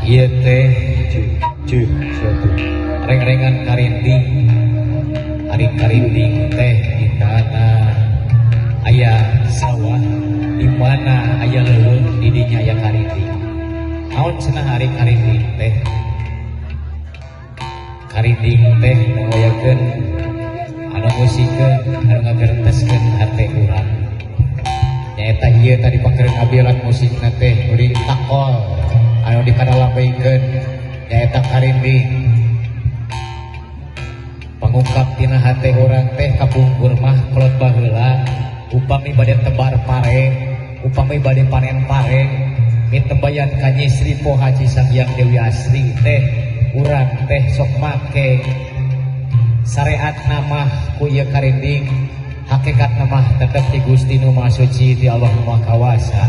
Ieu teh reng-rengan karinding. Ari karinding teh di mana aya sawah, di mana aya leuweung, di dinya aya karinding. Naon cenah ari karinding teh? Karinding teh ngawayakeun anu musikeun, anu ngagerenteskeun hate urang. Nyaeta ieu tadi pangkeun abdi alat musikna teh beuring takol anu dikadalameikeun nyaeta karinding. Pangungkap tina hate urang teh kapungkur mah kolot baheula upami bade tebar pare, upami bade panen pare, mitembayan ka Nyi Sri Pohaci Sang Hyang Dewi Asri teh urang teh sok make syariat mah ku ieu karinding, hakikatna mah tetep di Gusti Nu Maha Suci, di Allah Nu Maha Kawasa.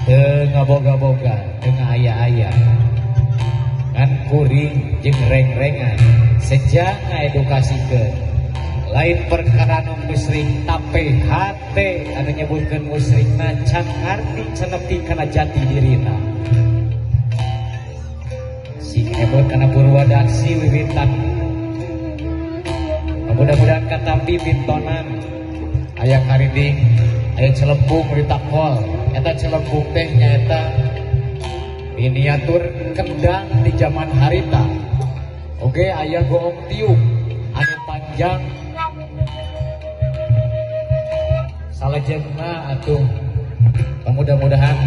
Teu ngaboga-boga, teu ngaaya-aya. Ngan kuring jeung reng-rengan sejak ngaedukasikeun lain perkara nu musyrik tapi hate anu nyebutkeun musyrikna can ngarti can nepi kana jati dirina. Sing emot kana purwadaksi wiwitan. Mudah-mudahan katampi pintonan aya karinding, aya celempung ditakol. Eta celempung teh nyaeta miniatur kendang di zaman harita. Oke, aya goong tiup anu panjang salajengna atuh mudah-mudahan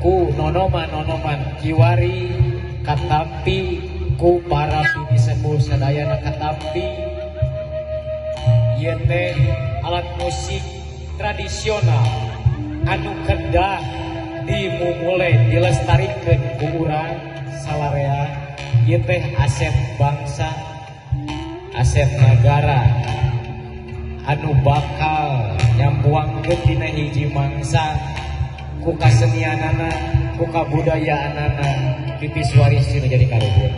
ku nonoman-nonoman kiwari katampi ku para pinisepuh sadayana katampi ieu teh alat musik tradisional anu kedah dimumule dilestarikeun ku urang salarea. Ieu teh aset bangsa, aset nagara anu bakal nyampuangkeun dina hiji mangsa ku kasenianana, ku kabudayaanana titis waris nu jadi karuhun.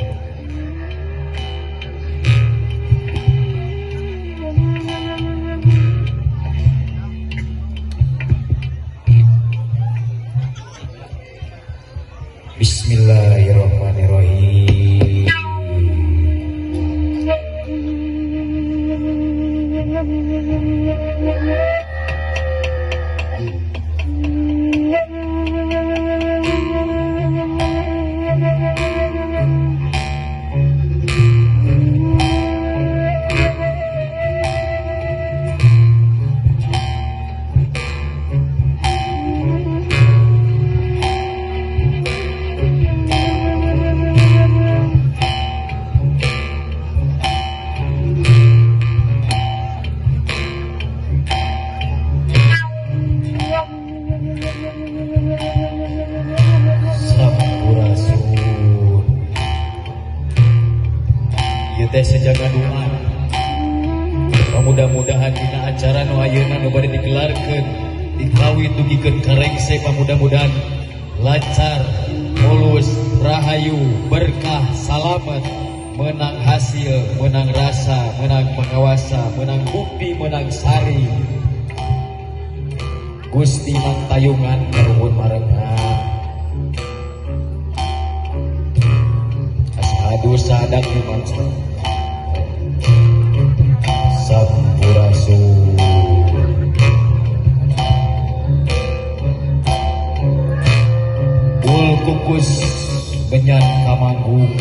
Bismillahirrahmanirrahim. Sampurasun. Ieu teh sejaga doa. Mudah-mudahan dina acara nu ayeuna nu bade digelarkeun dikawit dugikeun ka rengse, mudah-mudahan lancar, mulus, rahayu, berkah, salamet, menang hasil, menang rasa, menang pengawasa, menang bukti, menang sari. Gusti mangtayungan karuhun marengan. Asyhadu sadak iman sampurasun. Ul kukus benyan kamanggung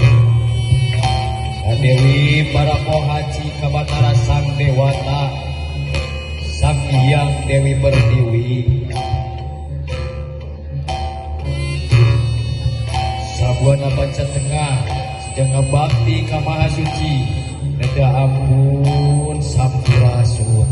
Dewi para pohaci kabatara sang dewata sang hyang Dewi Pertiwi Sabuana Panca Tengah sedang ngabakti ka Maha Suci neda ampun sampurasun.